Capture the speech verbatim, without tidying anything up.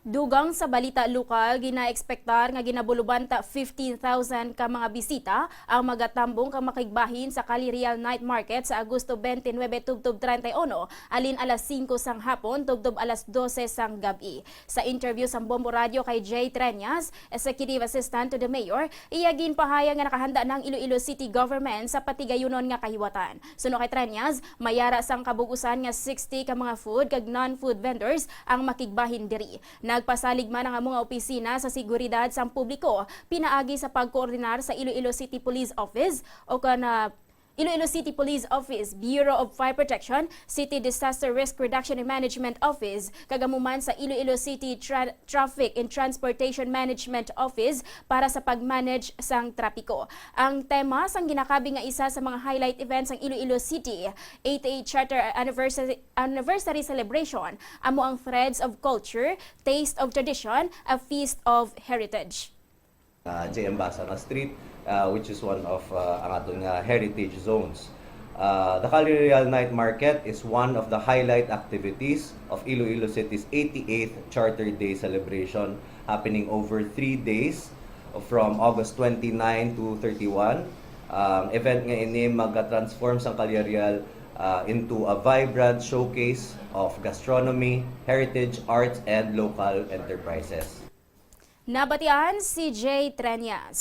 Dugang sa balita lokal, ginaekspektar nga ginabulubanta fifteen thousand ka mga bisita ang magatambong kag makigbahin sa Calle Real Night Market sa Agosto twenty-nine tubtob treinta y uno, alin alas singko sang hapon tubtob alas dose sang gab-i. Sa interview sang Bombo Radio kay Jay Treñas, Executive Assistant to the Mayor, iya ginpahayag nga nakahanda na ang Iloilo City Government sa patigayunon nga kahiwatan. Suno kay Treñas, may ara sang kabug-usan nga sixty ka mga food kag non-food vendors ang makigbahin diri. Nagpasalig man ang amo nga opisina sa seguridad sang publiko pinaagi sa pagkoordinar sa Iloilo City Police Office o kon, ah, Iloilo City Police Office, Bureau of Fire Protection, City Disaster Risk Reduction and Management Office, kag amo man sa Iloilo City Tra-, Traffic and Transportation Management Office para sa pag-manage sang trapiko. Ang tema sang ginakabig nga isa sa mga highlight events sang Iloilo City eighty-eighth Charter Anniversary, Anniversary Celebration amo ang Threads of Culture, Taste of Tradition, a Feast of Heritage. uh, J M Basa nga street, uh, which is one of, uh, ang aton nga heritage zones. Uh, the Calle Real Night Market is one of the highlight activities of Iloilo City's eighty-eighth Charter Day celebration, happening over three days from August twenty-nine to thirty-one. Ang event nga ini magatransform sang Calle Real, uh, into a vibrant showcase of gastronomy, heritage, arts, and local enterprises. Nabatian si Jay Treñas.